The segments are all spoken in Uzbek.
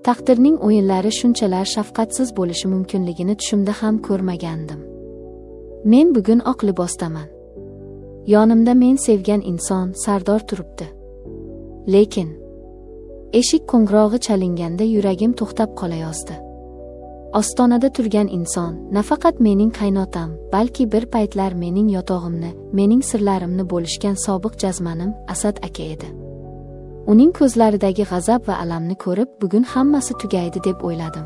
Taqdirning o'yinlari shunchalar shafqatsiz bo'lishi mumkinligini tushimda ham ko'rmagandim. Men bugun oq libosdaman. Yonimda men sevgan inson Sardor turibdi. Lekin eshik qo'ng'irog'i chalinganda yuragim to'xtab qolayozdi. Ostonada turgan inson nafaqat mening qaynotam, balki bir paytlar mening yotog'imni, mening sirlarimni bo'lishgan sobiq jazmanim Asad aka edi. Uning ko'zlaridagi g'azab va alamni ko'rib, bugun hammasi tugaydi deb o'yladim.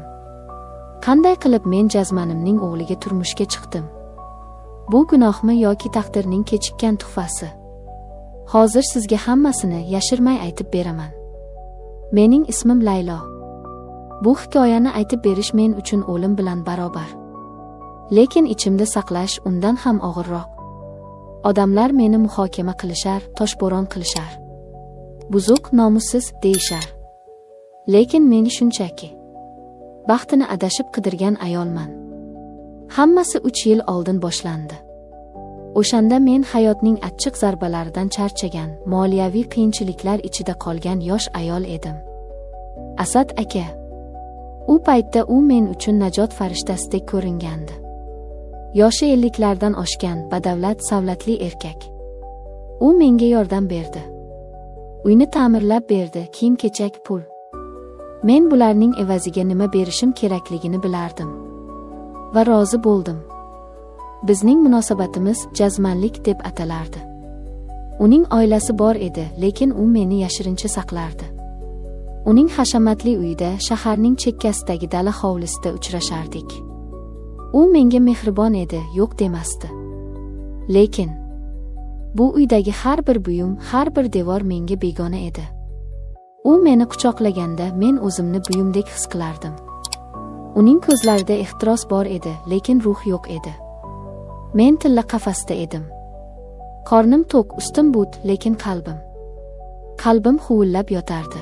Qanday qilib men jazmanimning o'g'liga turmushga chiqdim? Bu gunohmi yoki taqdirning kechikkan tuhfasi? Hozir sizga hammasini yashirmay aytib beraman. Mening ismim Laylo. Bu hikoyani aytib berish men uchun o'lim bilan barobar. Lekin ichimda saqlash undan ham og'irroq. Odamlar meni muhokama qilishar, toshbo'ron qilishar. Buzuq, nomussiz deyishar. Lekin men shunchaki baxtini adashib qidirgan ayolman. Hammasi 3 yil oldin boshlandi. O'shanda men hayotning achchiq zarbalaridan charchagan, moliyaviy qiyinchiliklar ichida qolgan yosh ayol edim. Asad aka. U paytda u men uchun najot farishtasidek ko'ringandi. Yoshi 50 lardan oshgan, badavlat, savlatli erkak. U menga yordam berdi. Uyni ta'mirlab berdi, kiyim-kechak, pul. Men bularning evaziga nima berishim kerakligini bilardim va rozi bo'ldim. Bizning munosabatimiz jazmanlik deb atalardi. Uning oilasi bor edi, lekin u meni yashirincha saqlardi. Uning hashamatli uyida, shaharning chekkasidagi dala hovlisida uchrashardik. U menga mehribon edi, yo'q demasdi. Lekin bu uydagi har bir buyum, har bir devor menga begona edi. U meni quchoqlaganda men o'zimni buyumdek his qilardim. Uning ko'zlarida ehtiros bor edi, lekin ruh yo'q edi. Men tilla qafasda edim. Qornim to'q, ustim but, lekin qalbim huvillab yotardi.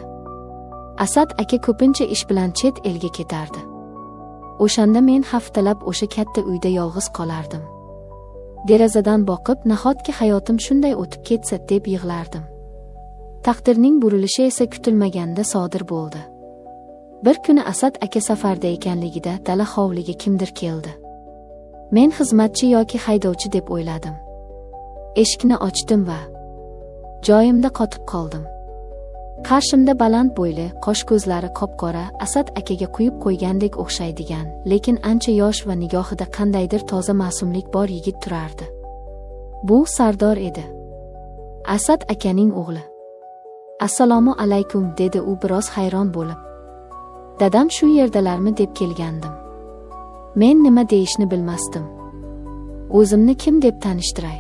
Asad aka ko'pincha ish bilan chet elga ketardi. O'shanda men haftalab o'sha katta uyda yolg'iz qolardim. Derazadan boqib, nahotki hayotim shunday o'tib ketsa deb yig'lardim. Taqdirning burilishi esa kutilmaganda sodir bo'ldi. Bir kuni Asad aka safarda ekanligida dala hovliga kimdir keldi. Men xizmatchi yoki haydovchi deb o'yladim. Eshikni ochdim va joyimda qotib qoldim. Qarshimda baland bo'yli, qosh-ko'zlari qop-qora, Asad akaga quyib qo'ygandek o'xshaydigan, lekin ancha yosh va nigohida qandaydir toza ma'sumlik bor yigit turardi. Bu Sardor edi. Asad akaning o'g'li. Assalomu alaykum, dedi u biroz hayron bo'lib. Dadam shu yerdalarmi deb kelgandim. Men nima deyishni bilmasdim. O'zimni kim deb tanishtiray?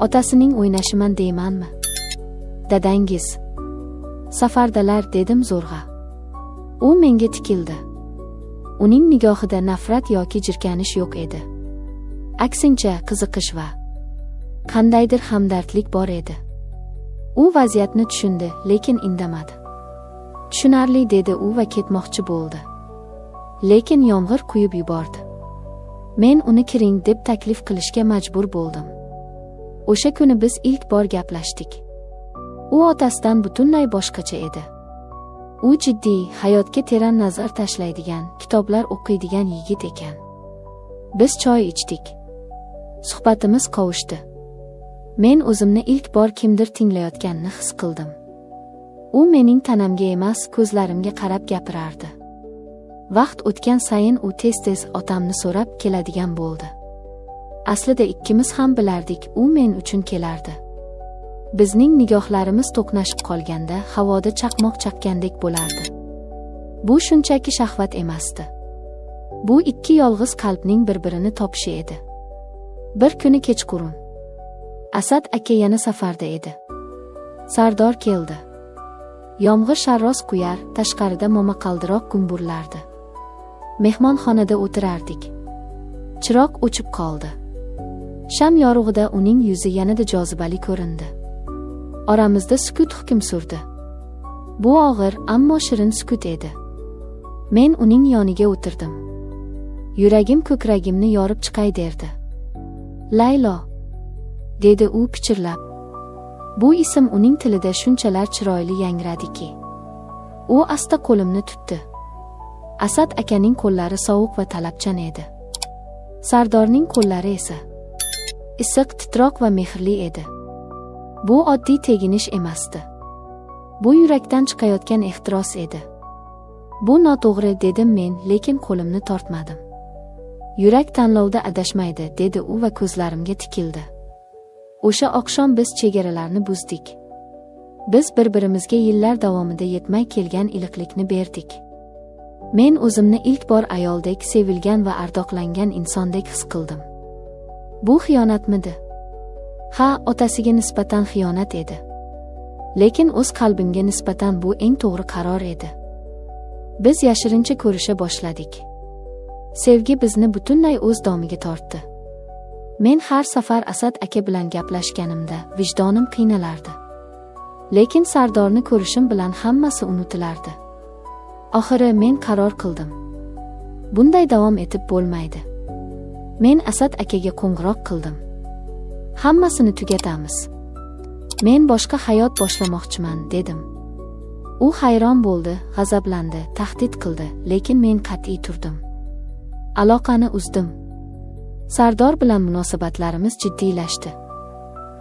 Otasining o'ynashiman deymanmi? Dadangiz safardalar, dedim zo'rg'a. U menga tikildi. Uning nigohida nafrat yoki jirkanish yo'q edi. Aksincha, qiziqish va qandaydir hamdardlik bor edi. U vaziyatni tushundi, lekin indamadi. Tushunarli, dedi u va ketmoqchi bo'ldi. Lekin yomg'ir quyib yubordi. Men uni kiring deb taklif qilishga majbur bo'ldim. O'sha kuni biz ilk bor gaplashdik. U otasidan butunlay boshqacha edi. U jiddiy, hayotga teran nazar tashlaydigan, kitoblar o'qiydigan yigit ekan. Biz choy ichdik. Suhbatimiz qovushdi. Men o'zimni ilk bor kimdir tinglayotganini his qildim. U mening tanamga emas, ko'zlarimga qarab gapirardi. Vaqt o'tgan sayin u tez-tez otamni so'rab keladigan bo'ldi. Aslida ikkimiz ham bilardik, u men uchun kelardi. Bizning nigohlarimiz to'qnashib qolganda havoda chaqmoq chaqqandek bo'lardi. Bu shunchaki shahvat emasdi. Bu ikki yolg'iz qalbning bir-birini topishi edi. Bir kuni kechqurun Asad aka yana safarda edi. Sardor keldi. Yomg'ir sharros quyar, tashqarida momaqaldiroq gumburlardi. Mehmonxonada o'tirardik. Chiroq o'chib qoldi. Sham yorug'ida uning yuzi yanada jozibali ko'rindi. Oramizda sukut hukm surdi. Bu og'ir, ammo shirin sukut edi. Men uning yoniga o'tirdim. Yuragim ko'kragimni yorib chiqay derdi. Laylo, dedi u pichirlab. Bu ism uning tilida shunchalar chiroyli yangradiki. U asta qo'limni tutdi. Asad akaning qo'llari sovuq va talabchan edi. Sardorning qo'llari esa issiq, titroq va mehrli edi. Bu oddiy teginish emasdi. Bu yurakdan chiqayotgan ehtiros edi. Bu noto'g'ri, dedim men, lekin qo'limni tortmadim. Yurak tanlovda adashmaydi, dedi u va ko'zlarimga tikildi. O'sha oqshom biz chegaralarni buzdik. Biz bir-birimizga yillar davomida yetmay kelgan iliqlikni berdik. Men o'zimni ilk bor ayoldek sevilgan va ardoqlangan insondek his qildim. Bu xiyonatmidi? Ha, otasiga nisbatan xiyonat edi. Lekin o'z qalbimga nisbatan bu eng to'g'ri qaror edi. Biz yashirincha ko'risha boshladik. Sevgi bizni butunlay o'z domiga tortdi. Men har safar Asad aka bilan gaplashganimda vijdonim qiynalardi. Lekin Sardorni ko'rishim bilan hammasi unutilardi. Oxiri men qaror qildim. Bunday davom etib bo'lmaydi. Men Asad akaga qo'ng'iroq qildim. Hammasini tugatamiz. Men boshqa hayot boshlamoqchiman, dedim. U hayron bo'ldi, g'azablandi, tahdid qildi, lekin men qat'iy turdim. Aloqani uzdim. Sardor bilan munosabatlarimiz jiddiylashdi.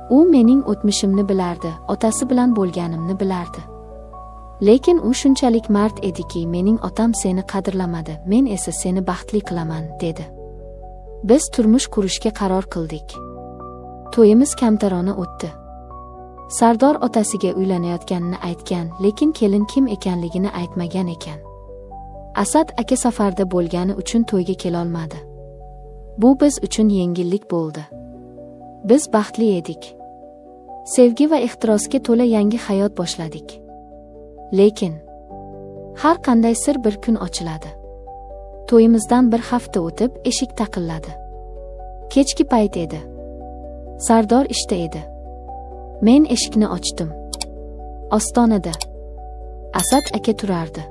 U mening o'tmishimni bilardi, otasi bilan bo'lganimni bilardi. Lekin u shunchalik mard ediki, mening otam seni qadrlamadi, men esa seni baxtli qilaman, dedi. Biz turmush qurishga qaror qildik. To'yimiz kamtarona o'tdi. Sardor otasiga uylanayotganini aytgan, lekin kelin kim ekanligini aytmagan ekan. Asad aka safarda bo'lgani uchun to'yga kelolmadi. Bu biz uchun yengillik bo'ldi. Biz baxtli edik. Sevgi va ehtirosga to'la yangi hayot boshladik. Lekin har qanday sir bir kun ochiladi. To'yimizdan bir hafta o'tib, eshik taqilladi. Kechki payt edi. Sardor ishda edi. Men eshikni ochdim. Ostonada Asad aka turardi.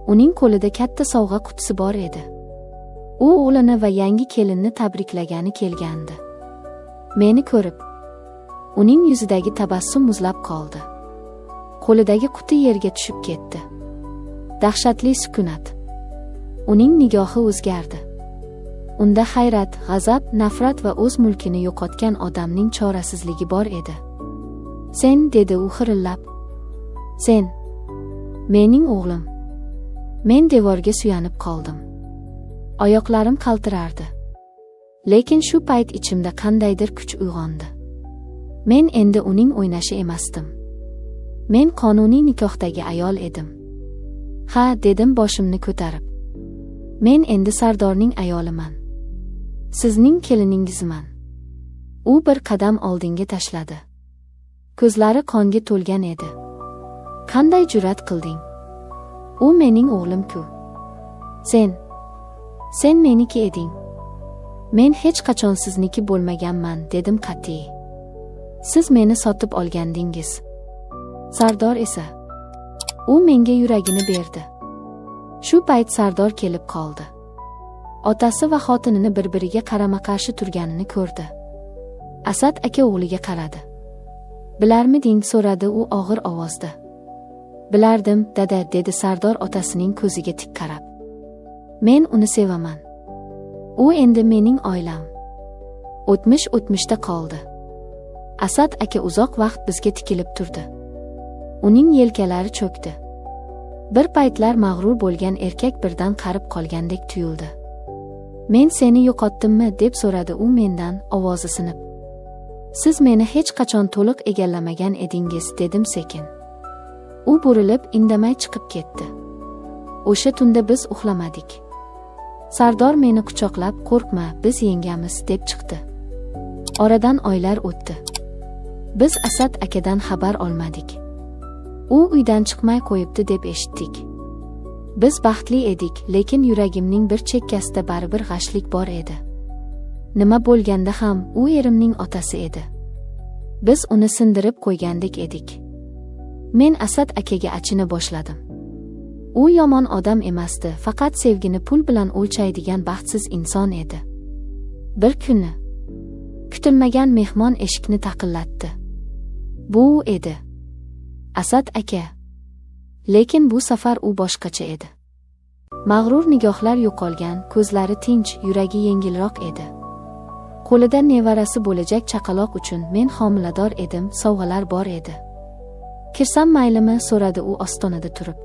Uning qo'lida katta sovg'a qutisi bor edi. U o'g'lini va yangi kelinni tabriklagani kelgandi. Meni ko'rib, uning yuzidagi tabassum muzlab qoldi. Qo'lidagi quti yerga tushib ketdi. Dahshatli sukunat. Uning nigohi o'zgardi. Unda hayrat, g'azab, nafrat va o'z mulkini yo'qotgan odamning chorasizligi bor edi. Sen, dedi u xirillab. Sen. Mening o'g'lim. Men devorga suyanib qoldim. Oyoqlarim qaltirardi. Lekin shu payt ichimda qandaydir kuch uyg'ondi. Men endi uning o'ynashi emasdim. Men qonuniy nikohdagi ayol edim. Ha, dedim boshimni ko'tarib. Men endi Sardorning ayoliman. Sizning keliningizman. U bir qadam oldinga tashladi. Ko'zlari qonga to'lgan edi. Qanday jur'at qilding? U mening o'g'lim-ku. Sen. Sen meniki eding. Men hech qachon sizniki bo'lmaganman, dedim qat'iy. Siz meni sotib olgandingiz. Sardor esa, u menga yuragini berdi. Shu payt Sardor kelib qoldi. Otasi va xotinini bir-biriga qarama-qarshi turganini ko'rdi. Asad aka o'g'liga qaradi. Bilarmiding, so'radi u og'ir ovozda. Bilardim, dada, dedi Sardor otasining ko'ziga tik qarab. Men uni sevaman. U endi mening oilam. O'tmish o'tmishda qoldi. Asad aka uzoq vaqt bizga tikilib turdi. Uning yelkalari cho'kdi. Bir paytlar mag'rur bo'lgan erkak birdan qarib qolgandek tuyuldi. Men seni yo'qotdimmi, deb so'radi u mendan, ovozi sinib. Siz meni hech qachon to'liq egallamagan edingiz, dedim sekin. U burilib, indamay chiqib ketdi. O'sha tunda biz uxlamadik. Sardor meni quchoqlab, qo'rqma, biz yengamiz, deb chiqdi. Oradan oylar o'tdi. Biz Asad akadan xabar olmadik. U uydan chiqmay qo'yibdi deb eshitdik. Biz baxtli edik, lekin yuragimning bir chekkasida baribir g'ashlik bor edi. Nima bo'lganda ham u erimning otasi edi. Biz uni sindirib qo'ygandek edik. Men Asad akaga achina boshladim. U yomon odam emasdi, faqat sevgini pul bilan o'lchaydigan baxtsiz inson edi. Bir kuni kutilmagan mehmon eshikni taqillatdi. Bu u edi. Asad aka. Lekin bu safar u boshqacha edi. Mag'rur nigohlar yo'qolgan, ko'zlari tinch, yuragi yengilroq edi. Qo'lida nevarasi bo'lajak chaqaloq uchun men homilador edim, sovg'alar bor edi. Kirsam maylimi, so'radi u ostonada turib.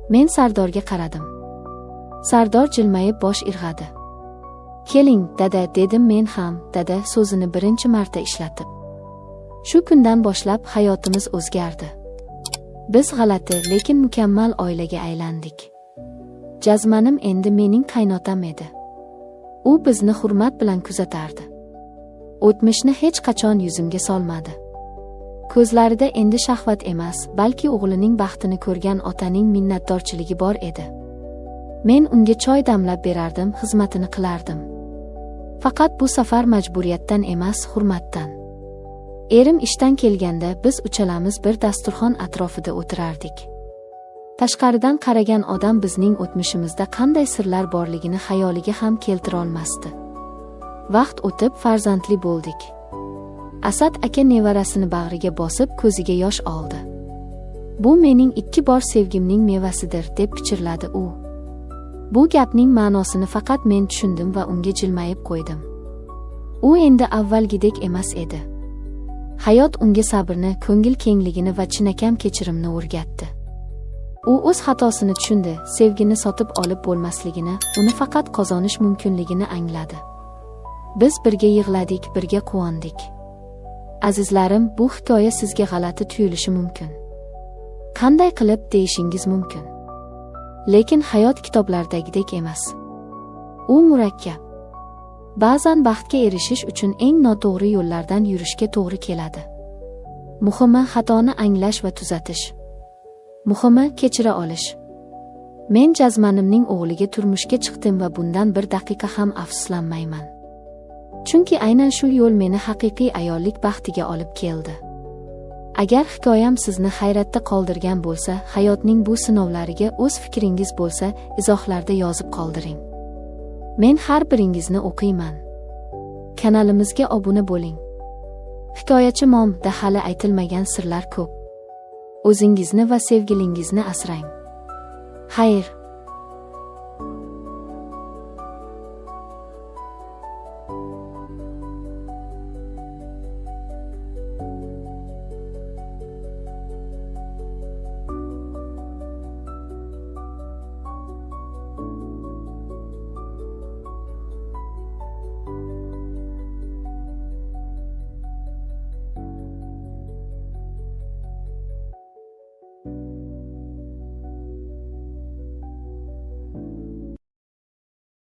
Men Sardorga qaradim. Sardor jilmayib bosh irg'adi. Keling, dada, dedim men ham, dada so'zini birinchi marta ishlatib. Shu kundan boshlab hayotimiz o'zgardi. Biz g'alati, lekin mukammal oilaga aylandik. Jazmanim endi mening qaynotam edi. U bizni hurmat bilan kuzatardi. O'tmishni hech qachon yuzimga solmadi. Ko'zlarida endi shahvat emas, balki o'g'lining baxtini ko'rgan otaning minnatdorchiligi bor edi. Men unga choy damlab berardim, xizmatini qilardim. Faqat bu safar majburiyatdan emas, hurmatdan. Erim ishdan kelganda biz uchalamiz bir dasturxon atrofida o'tirardik. Tashqaridan qaragan odam bizning o'tmishimizda qanday sirlar borligini xayoliga ham keltira olmasdi. Vaqt o'tib farzandli bo'ldik. Asad aka nevarasini bag'riga bosib, ko'ziga yosh oldi. Bu mening 2 bor sevgimning mevasidir, deb pichirladi u. Bu gapning ma'nosini faqat men tushundim va unga jilmayib qo'ydim. U endi avvalgidek emas edi. Hayot unga sabrni, ko'ngil kengligini va chinakam kechirimni o'rgatdi. U o'z xatosini tushundi, sevgini sotib olib bo'lmasligini, uni faqat qozonish mumkinligini angladi. Biz birga yig'ladik, birga quvondik. Azizlarim, bu hikoya sizga g'alati tuyulishi mumkin. Qanday qilib deyishingiz mumkin. Lekin hayot kitoblardagidek emas. U murakkab. Ba'zan baxtga erishish uchun eng noto'g'ri yo'llardan yurishga to'g'ri keladi. Muhimi xatoni anglash va tuzatish. Muhimi kechira olish. Men jazmanimning o'g'liga turmushga chiqdim va bundan bir daqiqa ham afsuslanmayman. Chunki aynan shu yo'l meni haqiqiy ayollik baxtiga olib keldi. Agar hikoyam sizni hayratda qoldirgan bo'lsa, hayotning bu sinovlariga o'z fikringiz bo'lsa, izohlarda yozib qoldiring. Men har biringizni o'qiyman. Kanalimizga obuna bo'ling. Hikoyachi Momda hali aytilmagan sirlar ko'p. O'zingizni va sevgilingizni asrang. Xayr.